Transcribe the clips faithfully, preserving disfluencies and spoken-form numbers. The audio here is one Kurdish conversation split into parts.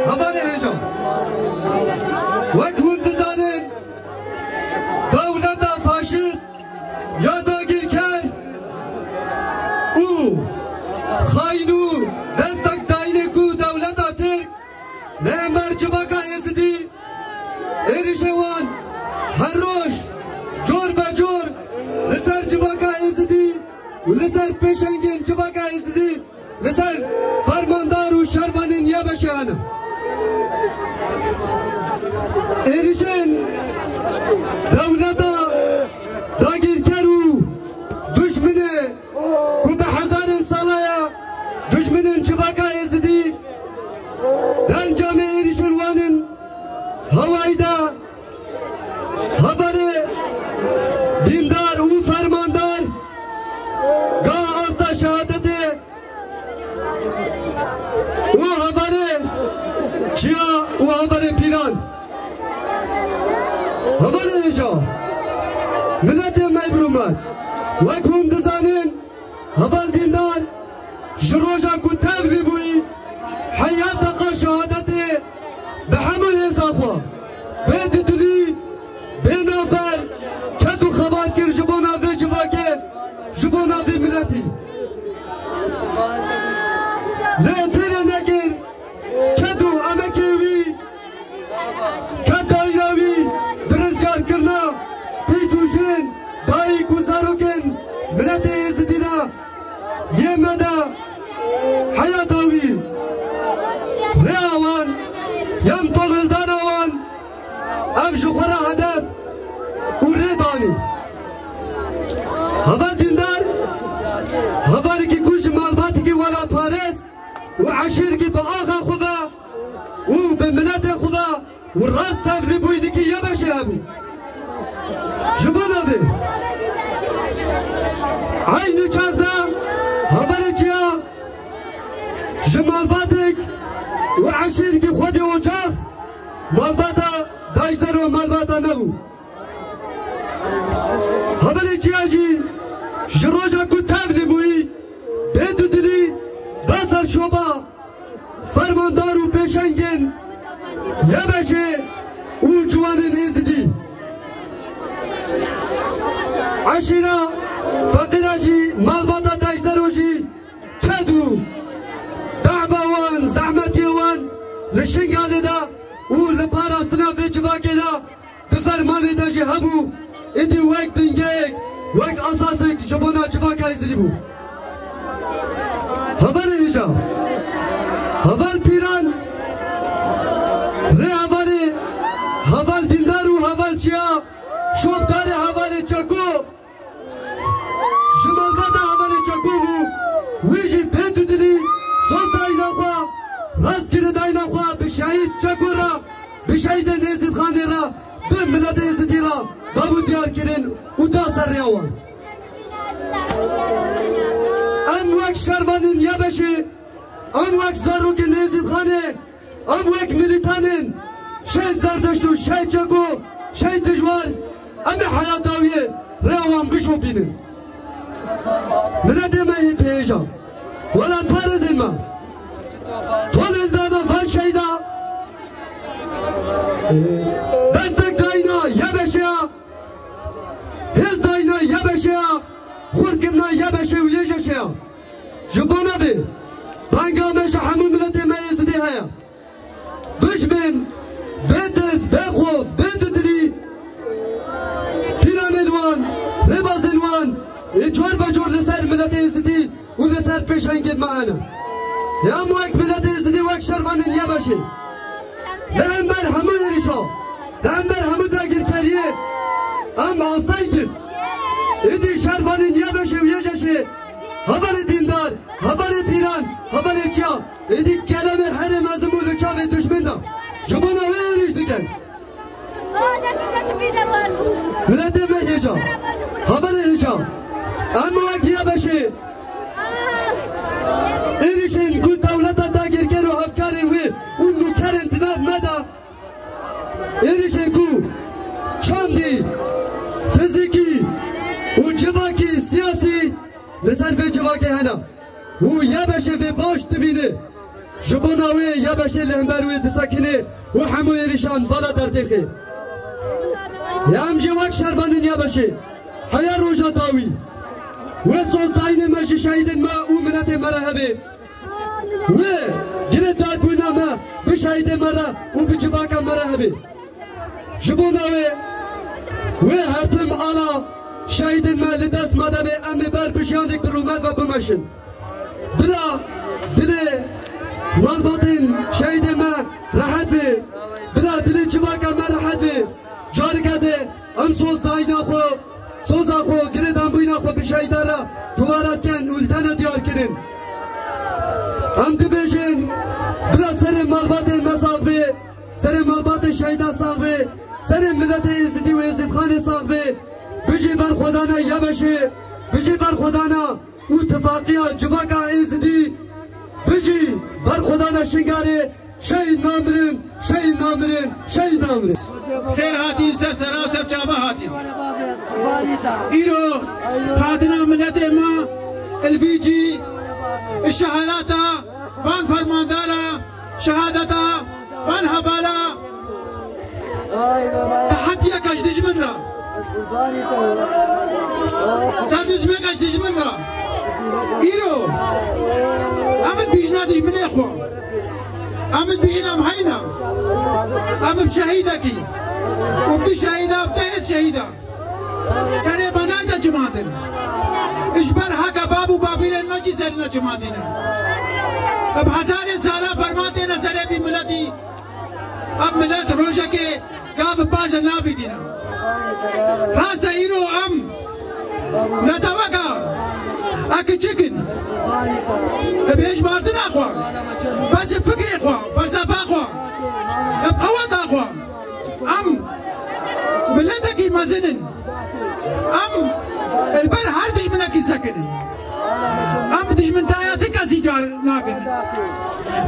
Hevalê hêja, wek hûn dizanin, dewleta faşîst ya dagirker û xayn û destek dayînê ku dewleta Tirk li hember civaka Êzidî, êrişê wan her roj cor be cor li ser civaka Êzidî û li ser pêşengên civaka Êzidî, li ser fermandar û şervanên YBŞ'ê hene. Êrişên dewleta dagirker û dujminê ku bi hezarên sala ye dujminên civaka Êzidî, di encamê êrişên wan in hewayî de hevalê dîndar û fermandar ga asta şehadetê û hevalê çiya û hevalê pîran. Hevalê hêja, miletê me bi rûmet, wek hûn dizanin, heval dîndar ji roja ku tevlî bûyî, heya deqa şehadetê bi hemû hêza xwe, bê dudilî, bê navber, ket û xebat kir ji bona vê civakê, ji bona vê miletî. Lê têrê nekir, ket û emekê wî, ket dayîra wî di rizgarkirina kûç û jin, dayik û zarokên miletê Êzidî de yê me de heyata wî, rêya wan, yan tolhildana wan, ev ji xwe re hedef û rê danî. Heval dîndar, hevalekî ku ji malbatekî welatparêz û eşîrekî bi axa xwe ve û bi miletê xwe ve û rast tevlîbûyînekî YBŞ'ê hebû. Ji bona vê, eynî çax de hevalê çiya ji malbatek û eşîrekî xwedî ocax malbata dayzer û malbata nebû. Hevalê çiya jî ji roja ku tevlî bûyî, bê dudilî da ser şoba fermandar û pêşengên Yebeşê û ciwanên Êzidî. Eşîra feqîra jî malbata Taysero jî ked û dehba wan, zehmetiyê wan li Şingalê de û li parastina vê civakê de di fermanê de jî hebû, êdî wek bingeyek, wek esasek ji bona civaka Êzidî bû. Hevalê hêja, heval pîran, rê hevalê, heval dîndar û heval çiya, şopdarê hevalê Çeko, ji malbata hevalê Çeko bû, wî jî pê tu dilî soz dayîna xwe, rast girêdayîna xwe bi şehîd Çeko re, bi şehîdên Êzîdxanê re, bi miletê Êzidî re dabû diyar kirin û da ser rêya wan. Em wek şervanên Yebeşê, em wek zarokên Êzîdxanê, em wek milîtanên şehîd Zerdeşt û şehîd Çeko, şehîd Dijwar, em ê heya dawiyê rêya wan bişopînin. Miletê me yê têja, welatparêzên me, tolên dana van şehîda, destek dayîna Yebeşeya, hêz dayîna Yebeşeya, xurtkirina Yebeşê û Yêjeşeya. Ji bona vê, banga me ji hemû miletê me Êzidî heye. Dijmin bê tirs, bê xof, bê dudilî, pîranên wan, rêbazên wan ê cor be cor li ser miletê Êzidî û li ser pêşengên me hene. Em wek miletê Êzidî, wek şervanên Yebeşê, li hember hemû êrîşa, li hember hemû dagirkeriyê em asteng in. Êdî şervanên Yebeşê û Yêjeşê, hevalê dîndar, hevalê pîran, hevalê çiya, êdî kelemê herê mezin bû li çavê dijmin de. Ji bona wê êrîş dikin. Miletê me hêja, hevalê hêja, em wek Yebeşê, êrîşên ku dewleta dagirker û hevkarên wê û nûkerên di nav me de, êrîşên ku çandî, fizîkî û civakî, siyasî li ser vê civakê hene û Yebeşê vê baş dibîne. Ji bona wê Yebeşê li hember wê disekine û hemû êrîşan vala derdêxe. Ya em jî wek şervanên Yebeşê heya roja dawî wê sozdayînê me ji şehîdên me û miletê me re hebe. Wê girêdarbûna me bi şehîdê me re û bi civaka me re hebe. Ji bona wê, wê her tim ala şehîdên me li dest me de be, em ê ber bi jiyanek bi rûmet ve bimeşin. Bila dilê malbatên şehîdê me rehet be, bila dilê civaka me rehet be. Careke de em sozdayîna xwe, soza xwe, girêdanbûyîna xwe bi şehîdan re dubare dikin û li te ne diyar kirin. Em dibêjin, bila serê malbatê me sax be, serê malbatê şehîda sax be, serê miletê Êzidî û Êzîdxanê sax be. Bijî berxwedana Yebeşê, bijî berxwedana û tifaqiya civaka Êzidî, bijî berxwedana Şingalê. Şehîd namirin, şehîd namirin, şehîd namirin. Xêr hatîn, ser sera, ser çava hatîn. Îro hatina miletê me, li vî cî, şehadata van fermandara, şehadeta van hevala, tehdiyeke ji dijmin re. Ser dijmeka ji dijmin re. Îro em dibîjine dijminê xwe. Em dibîjin em heyna. Em bi şehîdekî û bi du şehîda, bi dehêt şehîda serê me nayde cimandin. Ji ber heke bab û babîrên me jî serî necimandîne. Bi hezarên sala ferman têne serê vî miletî. Ev milet rojekê gav paş de navîtîne. Rast e, îro em neteweka e kiçik in. Bi hişmartina xwe, bes fikrê xwe, felsefa xwe, bi qeweta xwe, em miletekî mezin in. Em li ber her dijminekî sekinin. Em dijmintaya ti kesî car nakin.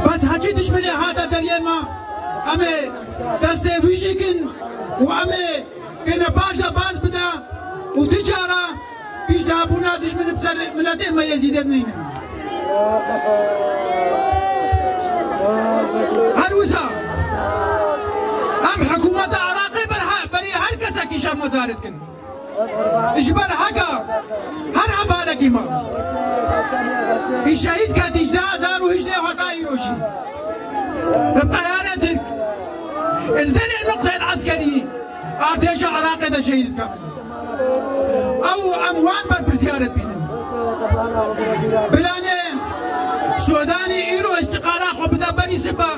Bes heçî dijminê hate deriyê me, em ê destê wî jî kin û em ê kêne baş de baz bide û du cara pîşdabûna dijmin bi ser miletê me Yezîdê nîne. Her wisa Em hikûmeta Iraqê ber he-, berî her kesekî şermezar dikin. Ji ber heka her hevalekî me. Î şehîd ketî ji du hezar û hejdeh heta îro jî. Bi teyarê Tirk. Li derê nuqteyên eskerî artêşa Iraqê de şehîd dikevin. Ew em wan berpirsiyar dibînin. Bilanê Sudanî îro îstîqala xwe bide berî sipa,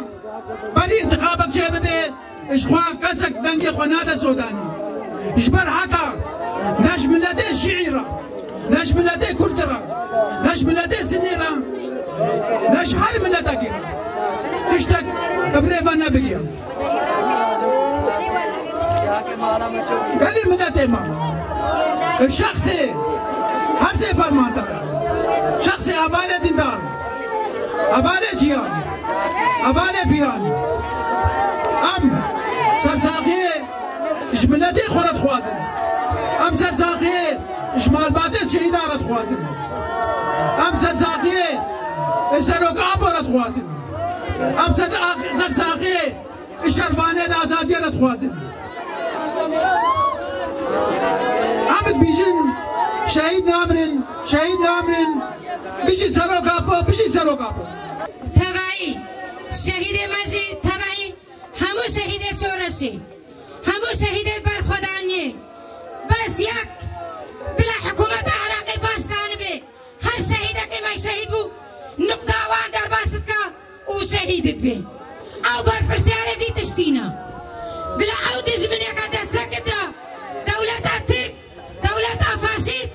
berî intixabek çêbibe, ji xwe kesek dengê xwe nade Sudanî. Ji ber heta ne ji miletê Şîî re, ne ji miletê Kurd re, ne ji miletê Sinnî re, ne ji her miletekî re tiştek bi rê ve nebigiya. Gelî miletê me. Şexsê her sê fermandar. Şexsê hevalê dîndar. Hevalê ciyan. Hevalê pîran. Em sersaxiyê ji miletê xwe re dixwazin. Em sersaxiyê ji malbatê şehîdan re dixwazin. Em sersaxiyê ji Serok Apo re dixwazin. Em ser-, sersaxiyê Şervanê de azadiyê re dixwazin. Em dibêjin, şehîd namirin, şehîd namirin. Bijî Serok Apo, bijî Serok Apo. Tevayî, şehîdê me jî tevayî hemû şehîdê şoreşê, hemû şehîdê berxwedaniyê. Bes yek, bila hikûmeta Iraqê baş zanibe. Her şehîdekê me şehîd bû, nuqda wan derbas dike û şehîd dibe. Ew berpirsiyarê vî tiştî ne. Bila ew dijmineke destek da dewleta Tirk, dewleta faşîst,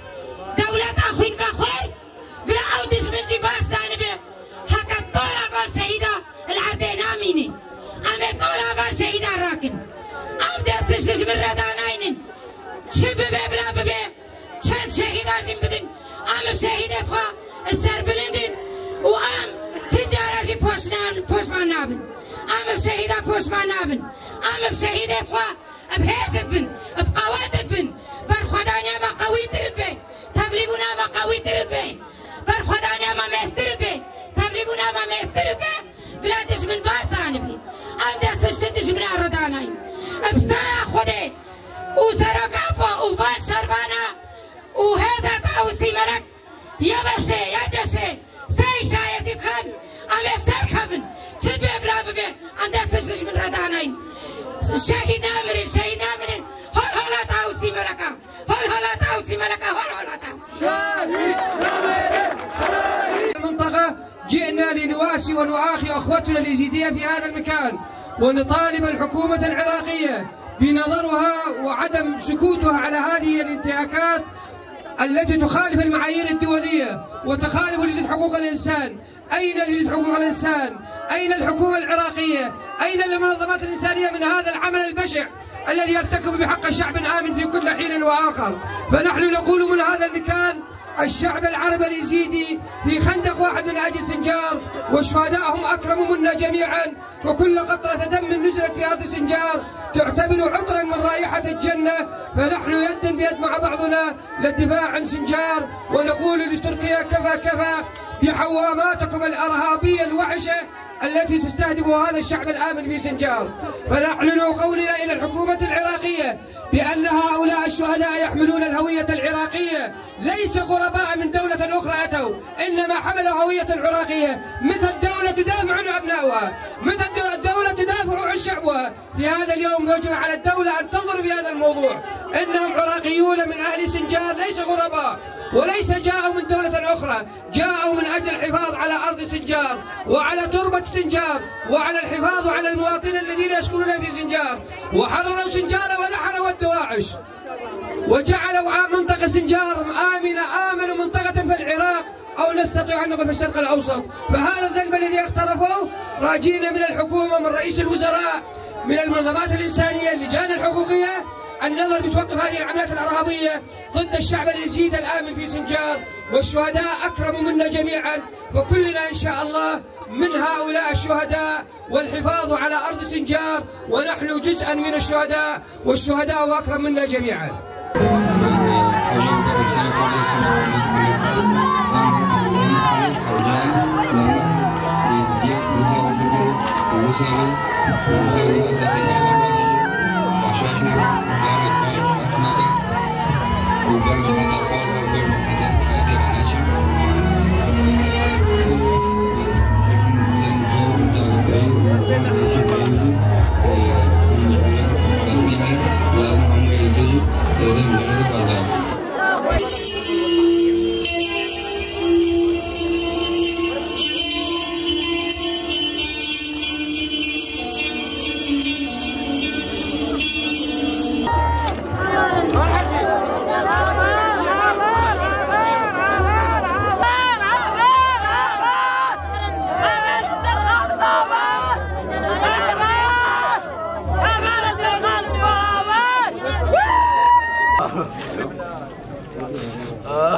dewleta xwînvexwar, bila ew dijmin jî baş zanibe. Heke tola van şehîda li erdê namîne. Em ê tola van şehîda rakin. Ew dest ji dijmin re danaynin. Çi bibe bila bibe. Çend şehîda jî bidin. Em bi şehîdê xwe serbilind in û em ti cara jî poşnan-, poşman nabin. Em bi şehîda poşman nabin. Em bi şehîdê xwe bi hêz dibin, bi qewet dibin. Berxwedaniya me qewîtir dibe. Tevlîbûna me qewîtir dibe. Berxwedaniya me mêztir dibe. Tevlîbûna me mêztir dibe. Bila dijmin baş zanibe. Em dest ji dijmina re danayîn. Bi saya Xwedê û Serok Apo û van şervana û hêza Tawusî Melek, YBŞ'ê, YCŞ'ê, Sey Şah Yezîd Xan, em ê bi ser kevin. Çi dibe bila bibe, em dest ji dijmin re danayîn. Şehîd namirin, şehîd namirin. Hol hola Tawusî Meleka. Hol hola Tawusî Meleka, hol hola Tawusî. المنطقة، جئنا لنواسي ونؤاخي أخوتنا الإيزيدية في هذا المكان، ونطالب الحكومة العراقية بنظرها وعدم سكوتها على هذه الانتهاكات التي تخالف المعايير الدولية وتخالف لجنة حقوق الإنسان. أين لجنة حقوق الإنسان؟ أين الحكومة العراقية؟ أين المنظمات الإنسانية من هذا العمل البشع الذي يرتكب بحق شعب آمن في كل حين وآخر؟ فنحن نقول من هذا المكان: الشعب العربي اليزيدي في خندق واحد من أجل سنجار، والشهداء هم أكرم منا جميعا، وكل قطرة دم نزلت في أرض سنجار تعتبر عطرا من رائحة الجنة، فنحن يدا بيد مع بعضنا للدفاع عن سنجار، ونقول لتركيا: كفى كفى بحواماتكم الإرهابية الوحشة التي تستهدف هذا الشعب الآمن في سنجار. فنعلن قولنا إلى الحكومة العراقية بأن هؤلاء الشهداء يحملون الهوية العراقية، ليس غرباء من دولة أخرى أتوا، إنما حملوا هوية عراقية. متى الدولة تدافع عن أبنائها؟ متى الد-، الدولة تدافع عن شعبها؟ في هذا اليوم يجب على الدولة أن تنظر في هذا الموضوع. إنهم عراقيون من أهل سنجار، ليس غرباء، وليس جاءوا من دولة أخرى، جاءوا من أجل الحفاظ على أرض سنجار وعلى تربة سنجار وعلى الحفاظ على المواطنين الذين يسكنون في سنجار، وحرروا سنجار ودحروا الدواعش. وجعلوا منطقة سنجار آمنة، آمن منطقة في العراق، أو نستطيع أن نقول في الشرق الأوسط. فهذا الذنب الذي اقترفوه راجينا من الحكومة، من رئيس الوزراء، من المنظمات الإنسانية، اللجان الحقوقية، النظر بتوقف هذه العمليات الإرهابية ضد الشعب اليزيدي الآمن في سنجار، والشهداء أكرم منا جميعا، فكلنا إن شاء الله من هؤلاء الشهداء، والحفاظ على أرض سنجار، ونحن جزءا من الشهداء، والشهداء أكرم منا جميعا.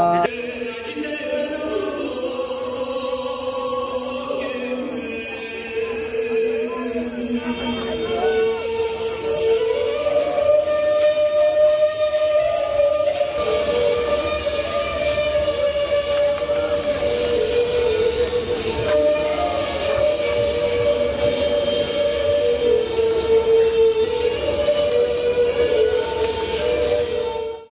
Aa.